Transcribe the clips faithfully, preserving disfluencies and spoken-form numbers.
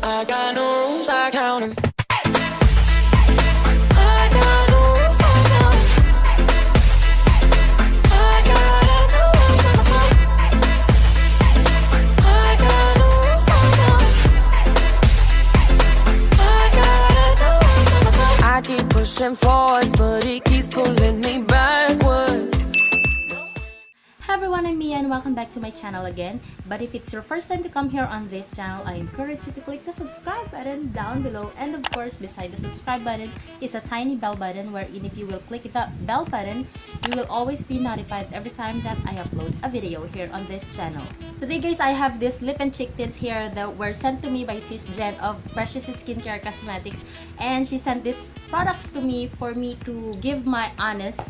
I got no rules, I count 'em. I got no rules, I count 'em. I got it the way to myself. I got no rules, I count 'em. I got it the way to myself. I keep pushing forwards, but it keeps pulling me backwards. Hi everyone, I'm Mia and welcome back to my channel again. But if it's your first time to come here on this channel, I encourage you to click the subscribe button down below. And of course, beside the subscribe button is a tiny bell button wherein if you will click the bell button, you will always be notified every time that I upload a video here on this channel. Today guys, I have this lip and cheek tints here that were sent to me by Sis Jen of Precious Skincare Cosmetics. And she sent these products to me for me to give my honest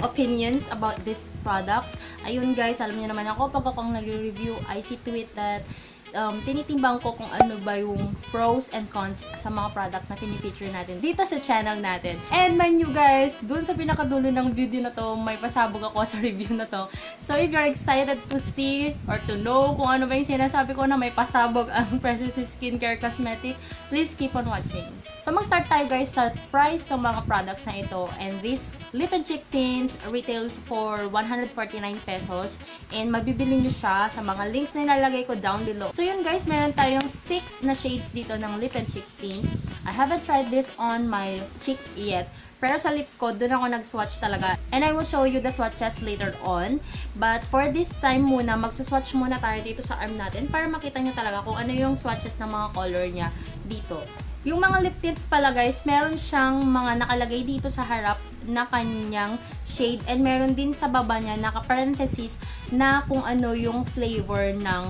opinions about these products. Ayun guys, alam niyo naman ako, pag ako ang nagre-review, I see to it that um, tinitimbang ko kung ano ba yung pros and cons sa mga product na pinifeature natin dito sa channel natin. And mind you guys, dun sa pinakadulo ng video na to, may pasabog ako sa review na to. So if you're excited to see or to know kung ano ba yung sinasabi ko na may pasabog ang Precious Skincare Cosmetic, please keep on watching. So mag-start tayo guys sa price ng mga products na ito. And this lip and cheek tints retails for one hundred forty-nine pesos. And mabibili nyo siya sa mga links na nilalagay ko down below. So yun guys, meron tayong six na shades dito ng lip and cheek tints. I haven't tried this on my cheek yet. Pero sa lips ko, doon ako nag-swatch talaga. And I will show you the swatches later on. But for this time muna, magsuswatch muna tayo dito sa arm natin para makita nyo talaga kung ano yung swatches ng mga color niya dito. Yung mga lip tints pala guys, meron siyang mga nakalagay dito sa harap na kanyang shade and meron din sa baba niya naka-parenthesis na kung ano yung flavor ng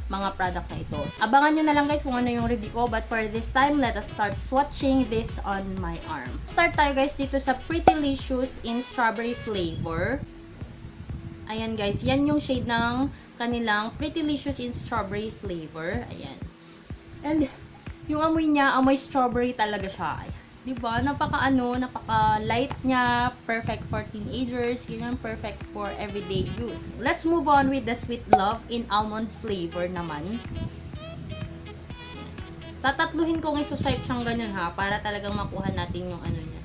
mga product na ito. Abangan nyo na lang guys kung ano yung review ko, but for this time, let us start swatching this on my arm. Start tayo guys dito sa Prettylicious in strawberry flavor. Ayan guys, yan yung shade ng kanilang Prettylicious in strawberry flavor. Ayan. And yung amoy niya, amoy strawberry talaga siya. Ayan. Di ba? Napaka ano, napaka light niya, perfect for teenagers, ganyan, perfect for everyday use. Let's move on with the Sweet Love in almond flavor naman. Tatatluhin kong isuswipe siyang ganyan ha, para talagang makuha natin yung ano niya,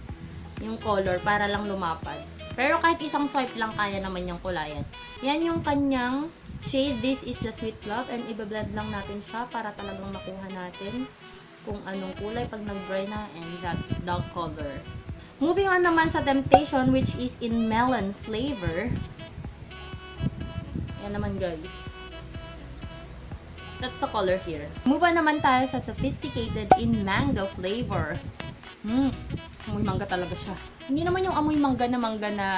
yung color, para lang lumapad. Pero kahit isang swipe lang, kaya naman niyang kulayan. Yan yung kanyang shade. This is the Sweet Love, and ibe-blend lang natin siya para talagang makuha natin kung anong kulay pag nag-dry na, and that's the color. Moving on naman sa Temptation, which is in melon flavor. Yan naman, guys. That's the color here. Move on naman tayo sa Sophisticated in mango flavor. Hmm, amoy mangga talaga siya. Hindi naman yung amoy mangga na mangga na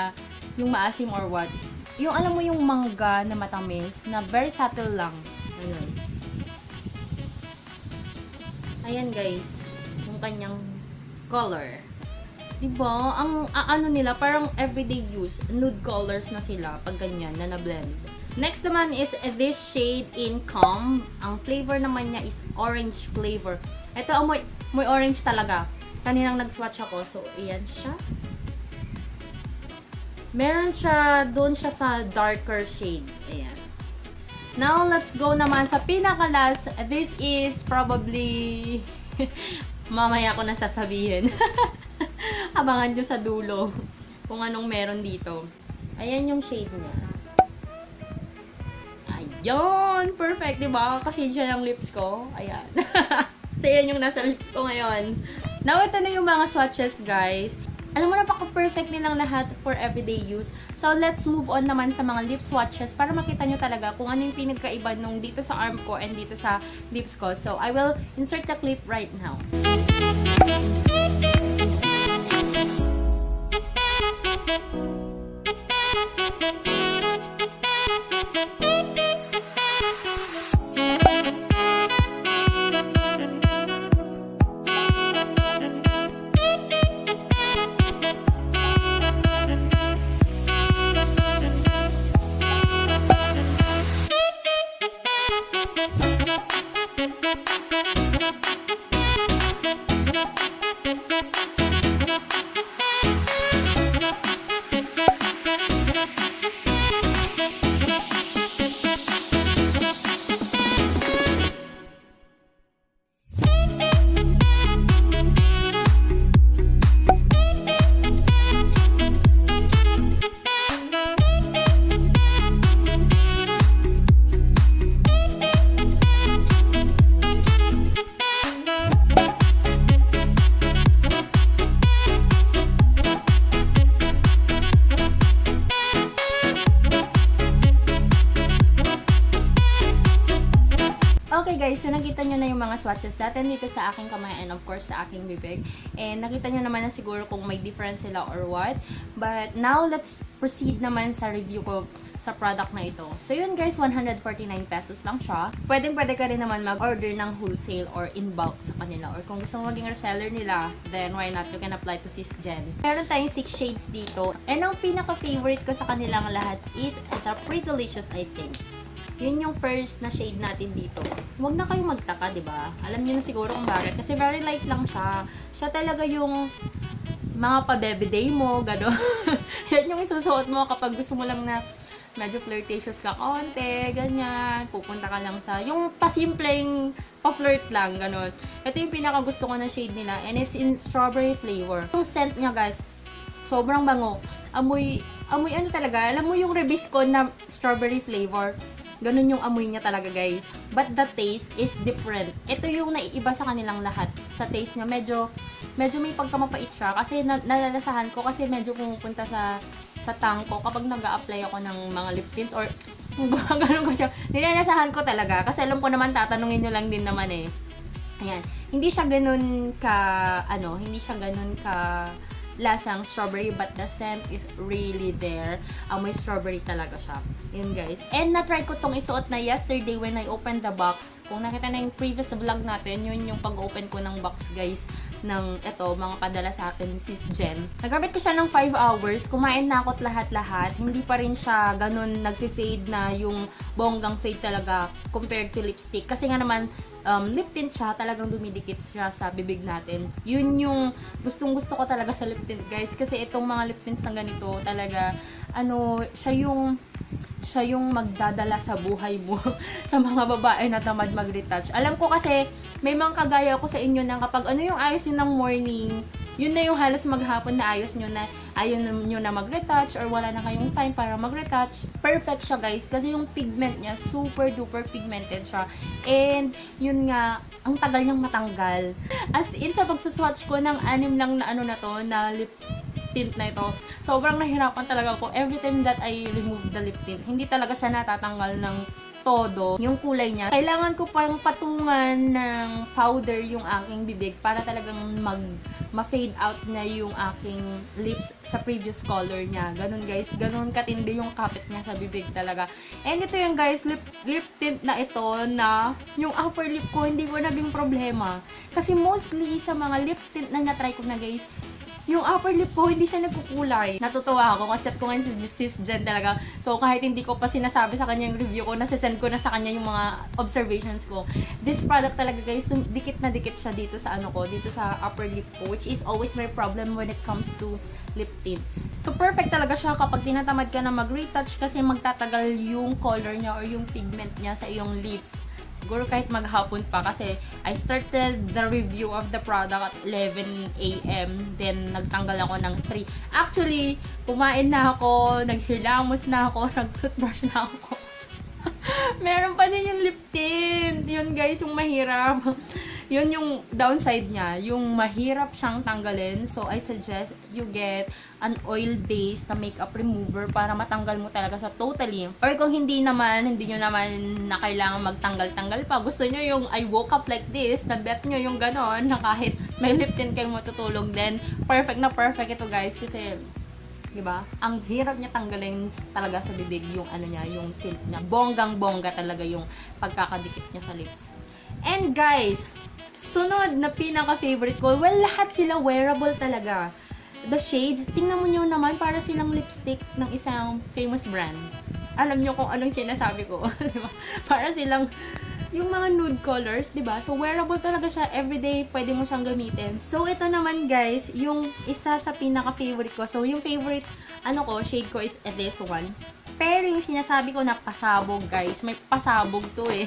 yung maasim or what. Yung alam mo yung mangga na matamis, na very subtle lang. Ayun. Ayan guys, yung kanyang color. Diba? Ang a- ano nila, parang everyday use. Nude colors na sila pag ganyan na na-blend. Next naman is this shade in Calm. Ang flavor naman niya is orange flavor. Ito, amoy, amoy orange talaga. Kaninang nag-swatch ako. So, ayan siya. Meron siya, doon siya sa darker shade. Ayan. Now, let's go naman sa pinaka-last. This is probably mamaya ko na sasabihin. Abangan nyo sa dulo kung anong meron dito. Ayan yung shade niya. Ayan! Perfect, di ba? Kasi siya ng lips ko. Ayan. So, yan yung nasa lips ko ngayon. Now, ito na yung mga swatches, guys. Alam mo, napaka-perfect nilang lahat for everyday use. So, let's move on naman sa mga lip swatches para makita nyo talaga kung ano yung pinagkaiba nung dito sa arm ko and dito sa lips ko. So, I will insert the clip right now. mga swatches natin dito sa aking kamay and of course sa aking bibig. And nakita nyo naman na siguro kung may difference sila or what. But now, let's proceed naman sa review ko sa product na ito. So yun guys, one hundred forty-nine pesos lang siya. Pwedeng pwede ka rin naman mag-order ng wholesale or in bulk sa kanila. Or kung gusto mo maging reseller nila, then why not? You can apply to Sis Jen. Meron tayong six shades dito. And ang pinaka-favorite ko sa kanilang lahat is the Pretty Delicious, I think. Yun yung first na shade natin dito. Huwag na kayong magtaka, di ba? Alam niyo na siguro kung bakit. Kasi very light lang siya. Siya talaga yung mga pa-baby day mo, gano'n. Yan yung isusuot mo kapag gusto mo lang na medyo flirtatious ka konti, ganyan. Pupunta ka lang sa, yung pasimpleng pa-flirt lang, gano'n. Ito yung pinaka gusto ko na shade nila, and it's in strawberry flavor. Yung scent niya, guys, sobrang bango. Amoy, amoy ano talaga, alam mo yung Rebiscon na strawberry flavor? Ganun yung amoy niya talaga, guys. But the taste is different. Ito yung naiiba sa kanilang lahat. Sa taste niya, medyo, medyo may pagkamapait siya. Kasi na, nalalasahan ko kasi medyo pumupunta sa, sa tongue ko kapag nag apply ako ng mga lip tints or gumagano ko siya. Nilalasahan ko talaga. Kasi alam ko naman, tatanungin nyo lang din naman eh. Ayan. Hindi siya ganun ka, ano, hindi siya ganun ka lasang strawberry, but the scent is really there. Amoy strawberry talaga siya. Yun, guys. And na-try ko tong isuot na yesterday when I opened the box. Kung nakita na yung previous vlog natin, yun yung pag-open ko ng box, guys, ng ito, mga padala sa akin ni Sis Jen. Nagamit ko siya ng five hours. Kumain na ako't lahat-lahat. Hindi pa rin siya ganun nagfi-fade na yung bonggang fade talaga compared to lipstick. Kasi nga naman, um, lip tint siya, talagang dumidikit siya sa bibig natin. Yun yung gustong-gusto ko talaga sa lip tint, guys. Kasi itong mga lip tints na ganito, talaga, ano, siya yung, siya yung magdadala sa buhay mo sa mga babae na tamad mag-retouch. Alam ko kasi, may mga kagaya ko sa inyo na kapag ano yung ayos nyo ng morning, yun na yung halos maghapon na ayos nyo na, ayaw na, nyo na mag-retouch or wala na kayong time para mag-retouch. Perfect siya, guys, kasi yung pigment niya, super duper pigmented siya. And, yun nga, ang tagal niyang matanggal. As in, sa pagsuswatch ko ng anim lang na ano na to, na lip tint na ito, sobrang nahirapan talaga ako every time that I remove the lip tint. Hindi talaga siya natatanggal ng todo yung kulay niya. Kailangan ko pang patungan ng powder yung aking bibig para talagang mag ma-fade out na yung aking lips sa previous color niya. Ganun, guys, ganun katindi yung kapit niya sa bibig talaga. And ito yung, guys, lip, lip tint na ito na yung upper lip ko hindi ko naging problema. Kasi mostly sa mga lip tint na na-try ko na, guys, yung upper lip ko, hindi siya nagkukulay. Natutuwa ako. Ka-chat ko ngayon si Sis Jen talaga. So, kahit hindi ko pa sinasabi sa kanya yung review ko, nasisend ko na sa kanya yung mga observations ko. This product talaga, guys, tum- dikit na dikit siya dito sa ano ko, dito sa upper lip ko, which is always my problem when it comes to lip tints. So, perfect talaga siya kapag tinatamad ka na mag-retouch kasi magtatagal yung color niya or yung pigment niya sa iyong lips. Siguro kahit maghapon pa kasi I started the review of the product at eleven a m. Then, nagtanggal ako ng three. Actually, kumain na ako, naghilamos na ako, nag-toothbrush na ako. Meron pa din yung lip tint. Yun, guys, yung mahirap. Yun yung downside niya. Yung mahirap siyang tanggalin. So, I suggest you get an oil-based na makeup remover para matanggal mo talaga sa totally. Or kung hindi naman, hindi nyo naman na kailangan magtanggal-tanggal pa. Gusto nyo yung I woke up like this, na bet nyo yung ganon, na kahit may lip tint kayong matutulog, then perfect na perfect ito, guys. Kasi, di ba? Ang hirap niya tanggalin talaga sa bibig yung ano niya, yung tint niya. Bonggang-bongga talaga yung pagkakadikit niya sa lips. And guys, sunod na pinaka-favorite ko, well, lahat sila wearable talaga. The shades, tingnan mo nyo naman, para silang lipstick ng isang famous brand. Alam nyo kung anong sinasabi ko, di ba? Para silang, yung mga nude colors, di ba? So, wearable talaga siya, everyday, pwede mo siyang gamitin. So, ito naman, guys, yung isa sa pinaka-favorite ko. So, yung favorite, ano ko, shade ko is this one. Pero yung sinasabi ko na pasabog, guys, may pasabog to eh.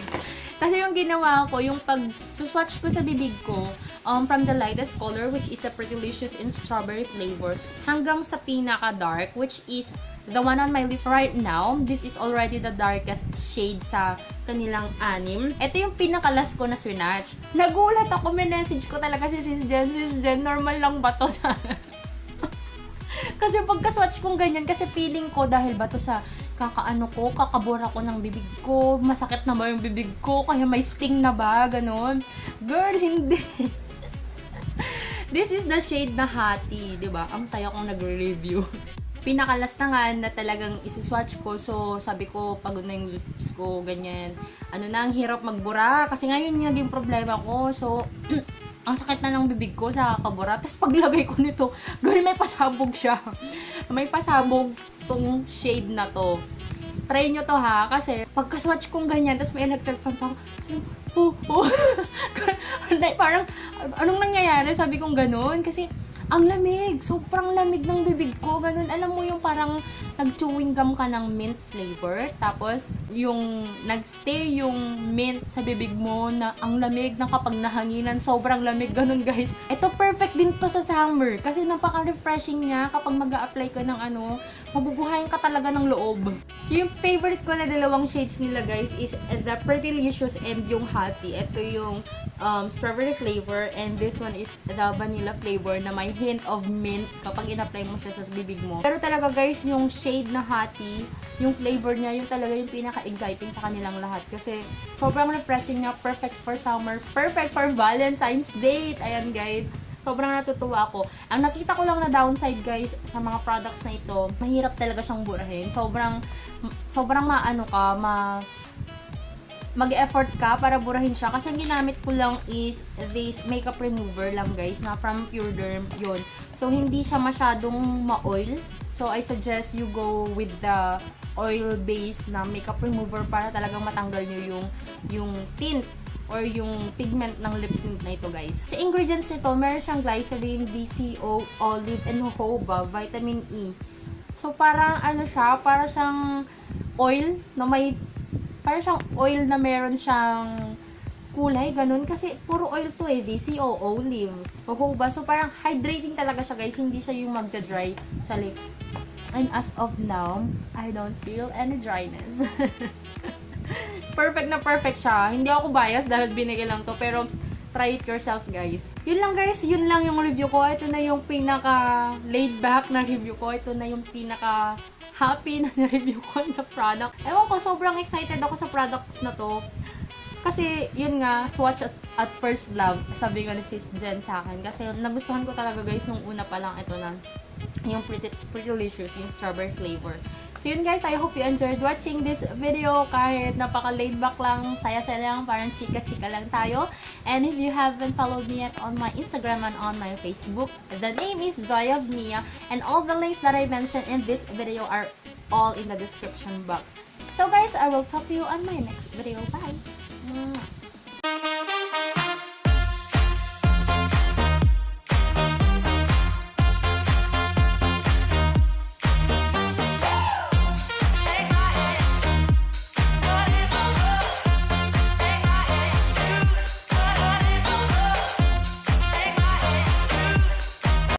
Kasi yung ginawa ko, yung pag-swatch ko sa bibig ko, um, from the lightest color, which is the Pretty Licious in strawberry flavor, hanggang sa pinaka-dark, which is the one on my lips right now. This is already the darkest shade sa kanilang anim. Ito yung pinaka-last ko na swatch. Nagulat ako, may message ko talaga si Sis Jen. "Sis Jen, normal lang ba to?" Kasi pagka-swatch kong ganyan, kasi feeling ko dahil ba to sa Kakaano ko, kakabura ko ng bibig ko, masakit na ba yung bibig ko, kaya may sting na ba, ganon. Girl, hindi. This is the shade na Hati, di ba? Ang saya kong nagre-review. Pinaka-last na nga na talagang isuswatch ko. So, sabi ko, pagod na yung lips ko, ganyan. Ano na, ang hirap magbura. Kasi ngayon yung naging problema ko. So, ang sakit na ng bibig ko sa kabura. Tapos paglagay ko nito, girl, may pasabog siya. May pasabog tong shade na to. Try nyo to ha, kasi pagka-swatch kong ganyan, tapos may electric fan pa ako, oh, oh. Na, parang, anong nangyayari? Sabi kong ganun, kasi ang lamig, sobrang lamig ng bibig ko, ganun. Alam mo yung parang nag-chewing gum ka ng mint flavor, tapos yung nag-stay yung mint sa bibig mo na ang lamig na kapag nahanginan, sobrang lamig, ganun guys. Ito perfect din to sa summer kasi napaka-refreshing niya kapag mag apply ka ng ano, mabubuhayan ka talaga ng loob. So yung favorite ko na dalawang shades nila guys is the Prettylicious and yung Hati. Ito yung um, strawberry flavor and this one is the vanilla flavor na may hint of mint kapag in-apply mo siya sa bibig mo. Pero talaga guys, yung shade na Hati, yung flavor niya, yung talaga yung pinaka-exciting sa kanilang lahat. Kasi sobrang refreshing niya, perfect for summer, perfect for Valentine's date. Ayan guys, sobrang natutuwa ako. Ang nakita ko lang na downside guys sa mga products na ito, mahirap talaga siyang burahin. Sobrang, sobrang maano ka, ma, mag-effort ka para burahin siya. Kasi ang ginamit ko lang is this makeup remover lang guys, na from Pure Derm yun. So, hindi siya masyadong ma-oil. So, I suggest you go with the oil-based na makeup remover para talagang matanggal nyo yung, yung tint or yung pigment ng lip tint na ito guys. Sa ingredients nito, meron siyang glycerin, D C O, olive, and jojoba, vitamin E. So, parang ano siya, para siyang oil na may, para siyang oil na meron siyang kulay, ganun. Kasi puro oil to eh, V C O, olive, jojoba. So, parang hydrating talaga siya, guys. Hindi siya yung magda-dry sa lips. And as of now, I don't feel any dryness. Perfect na perfect siya. Hindi ako biased dahil binigay lang to. Pero, try it yourself, guys. Yun lang, guys. Yun lang yung review ko. Ito na yung pinaka laid back na review ko. Ito na yung pinaka happy na na-review ko na product. Ewan ko, sobrang excited ako sa products na to. Kasi, yun nga, swatch at, at first love, sabi nga ni Sis Jen sa akin. Kasi nagustuhan ko talaga guys nung una pa lang ito na yung Pretty, Prettylicious, yung strawberry flavor. So yun guys, I hope you enjoyed watching this video. Kahit napaka laid back lang, saya-saya lang, parang chika-chika lang tayo. And if you haven't followed me yet on my Instagram and on my Facebook, the name is Joy of Nia, and all the links that I mentioned in this video are all in the description box. So guys, I will talk to you on my next video. Bye! Mwah!